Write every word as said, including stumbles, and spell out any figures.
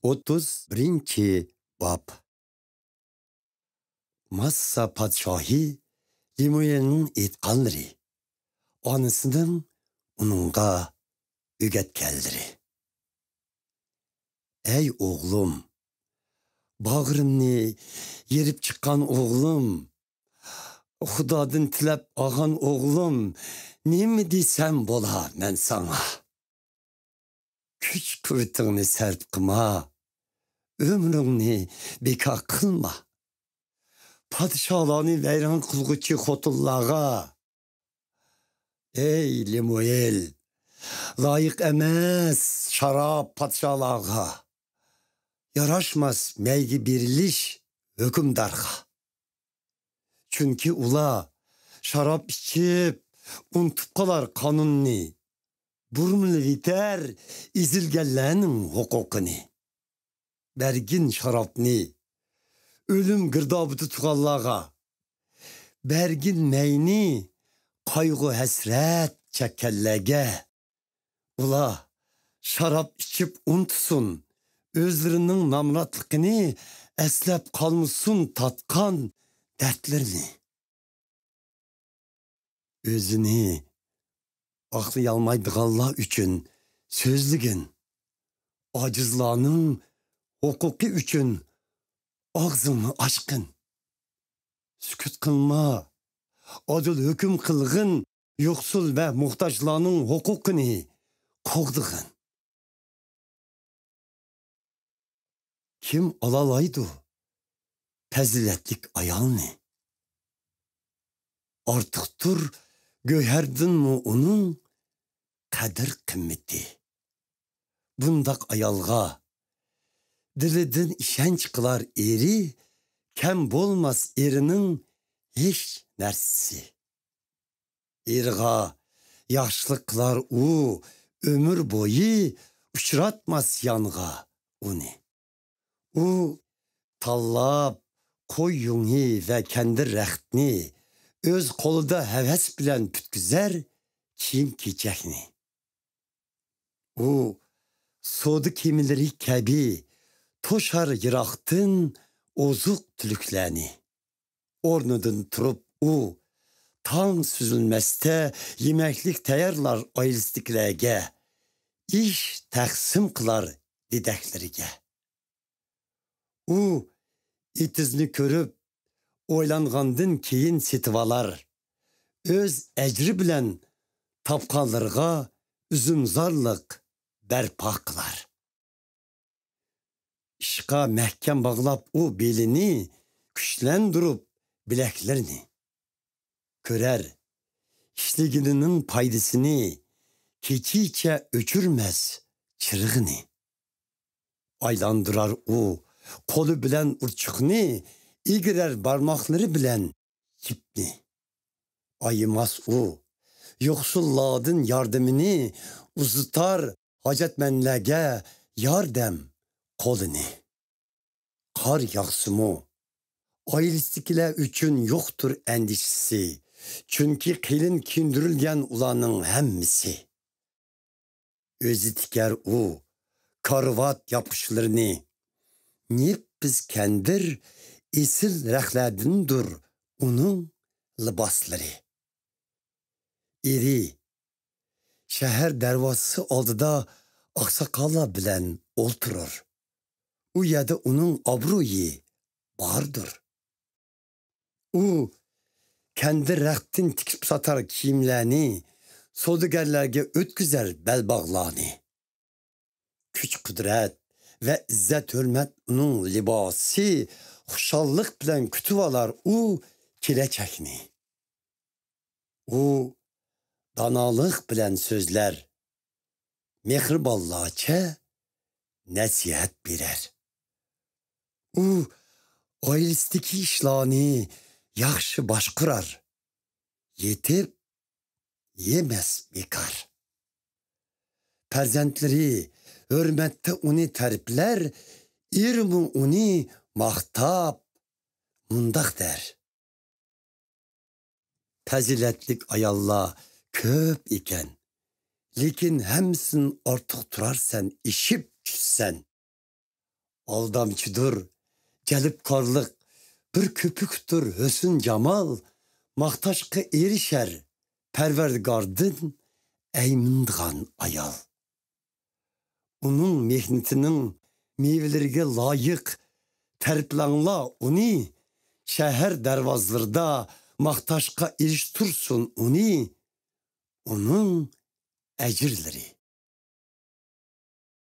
ئوتتۇز بىرىنچى باب. ماسسا پادىشاھى لېمۇئېلنىڭ ئېيتقانلىرى، ئانىسىنىڭ ئۇنىڭغا ئۆگەتكەنلىرى. ئەي ئوغلۇم، باغرىمنى يېرىپ چىققان ئوغلۇم، خۇدادىن تىلەپ ئالغان ئوغلۇم، نېمە دېسەم بولا مەن ساڭا؟ كۈچ-قۇۋۋىتىڭنى سەرپ قىلما، ئۆمرۈڭنى بىكار قىلما. پادىشاھلارنى ۋەيران قىلغۇچى خوتۇنلارغا، ئەي لېمۇئېل، لايىق ئەمەس شاراب پادىشاھلارغا، ياراشماس مەيگە بېرىلىش ھۆكۈمدارغا. چۈنكى ئۇلار شاراب ئىچىپ، ئۇنتۇپ قالار قانۇننى، بۇرمىلىۋېتەر ئېزىلگەنلەرنىڭ ھوقۇقىنى. بەرگىن شارابنى ئۆلۈم گىردابىدا تۇرغانلارغا، بەرگىن مەينى قايغۇ-ھەسرەت چەككەنلەرگە. ئۇلار شاراب ئىچىپ ئۇنتۇسۇن ئۆزلىرىنىڭ نامراتلىقىنى، ئەسلەپ قالمىسۇن تارتقان دەردلىرىنى. ئۆزىنى ئاقلىيالمايدىغانلار ئۈچۈن سۆزلىگىن. ئاجىزلارنىڭ ھوقۇقى ئۈچۈن ئاغزىڭنى ئاچقىن. سۈكۈت قىلما. ئادىل ھۆكۈم قىلغىن. يوقسۇل ۋە موھتاجلارنىڭ ھوقۇقىنى قوغدىغىن. كىم ئالالايدۇ پەزىلەتلىك ئايالنى؟ ئارتۇقتۇر گۆھەردىنمۇ ئۇنىڭ قەدىر-قىممىتى. بۇنداق ئايالغا دىلىدىن ئىشەنچ قىلار ئېرى، كەم بولماس ئېرىنىڭ ھېچ نەرسىسى. ئېرىغا ياخشىلىق قىلار ئۇ، ئۆمۈر بويى ئۇچراتماس يانغا ئۇنى. ئۇ تاللاپ قوي يۇڭى ۋە كەندىر رەختنى، ئۆز قولىدا ھەۋەس بىلەن پۈتكۈزەر كىيىم-كېچەكنى. ئۇ سودا كېمىلىرى كەبى توشار يىراقتىن ئوزۇق-تۈلۈكلەرنى. ئورنىدىن تۇرۇپ ئۇ تاڭ سۈزۈلمەستە يېمەكلىك تەييارلار ئائىلىسىدىكىلەرگە، ئىش تەقسىم قىلار دېدەكلىرىگە. ئۇ ئېتىزنى كۆرۈپ، ئويلانغاندىن كېيىن سېتىۋالار. ئۆز ئەجرى بىلەن تاپقانلىرىغا ئۈزۈمزارلىق بەرپا قىلار. ئىشقا مەھكەم باغلاپ ئۇ بېلىنى، كۈچلەندۈرۈپ بىلەكلىرىنى. كۆرەر ئىشلىگىنىنىڭ پايدىسىنى، كېچىچە ئۆچۈرمەس چىرىغىنى. ئايلاندۇرار ئۇ قولى بىلەن ئۇرچۇقنى، ئىگىرەر بارماقلىرى بىلەن يىپنى. ئايىماس ئۇ يوقسۇللاردىن ياردىمىنى، ئۇزىتار ھاجەتمەنلەرگە ياردەم قولىنى. قار ياغسىمۇ، ئائىلىسىدىكىلەر ئۈچۈن يوقتۇر ئەندىشىسى، چۈنكى قېلىن كىيىندۈرۈلگەن ئۇلارنىڭ ھەممىسى. ئۆزى تىكەر ئۇ كارىۋات ياپقۇچلىرىنى، نېپىز كەندىر، ئېسىل رەختلەردىندۇر ئۇنىڭ لىباسلىرى. ئېرى شەھەر دەرۋازىسى ئالدىدا ئاقساقاللار بىلەن ئولتۇرۇر. ئۇ يەردە ئۇنىڭ ئابرۇيى باردۇر. ئۇ كەندىر رەختتىن تىكىپ ساتار كىيىملەرنى، سودىگەرلەرگە ئۆتكۈزەر بەلباغلارنى. كۈچ-قۇدرەت ۋە ئىززەت-ھۆرمەت ئۇنىڭ لىباسى، خۇشاللىق بىلەن كۈتۈۋالار ئۇ كېلەچەكنى. ئۇ دانالىق بىلەن سۆزلەر، مېھرىبانلارچە نەسىھەت بېرەر. ئۇ ئائىلىسىدىكى ئىشلارنى ياخشى باشقۇرار، يېتىپ يېمەس بىكار. پەرزەنتلىرى ھۆرمەتتە ئۇنى تەرىپلەر، ئېرىمۇ ئۇنى ماختاپ مۇنداق دەر: پەزىلەتلىك ئاياللار كۆپ ئىكەن، لېكىن ھەممىسىدىن ئارتۇق تۇرارسەن، ئېشىپ چۈشسەن. ئالدامچىدۇر، جەلپكارلىق، بىر كۆپۈكتۇر ھۆسن-جامال، ماختاشقا ئېرىشەر پەرۋەردىگاردىن ئەيمىنىدىغان ئايال. ئۇنىڭ مېھنىتىنىڭ مېۋىلىرىگە لايىق تەرىپلەڭلار ئۇنى، شەھەر دەرۋازىلىرىدا ماختاشقا ئېرىشتۈرسۇن ئۇنى، ئۇنىڭ ئەجىرلىرى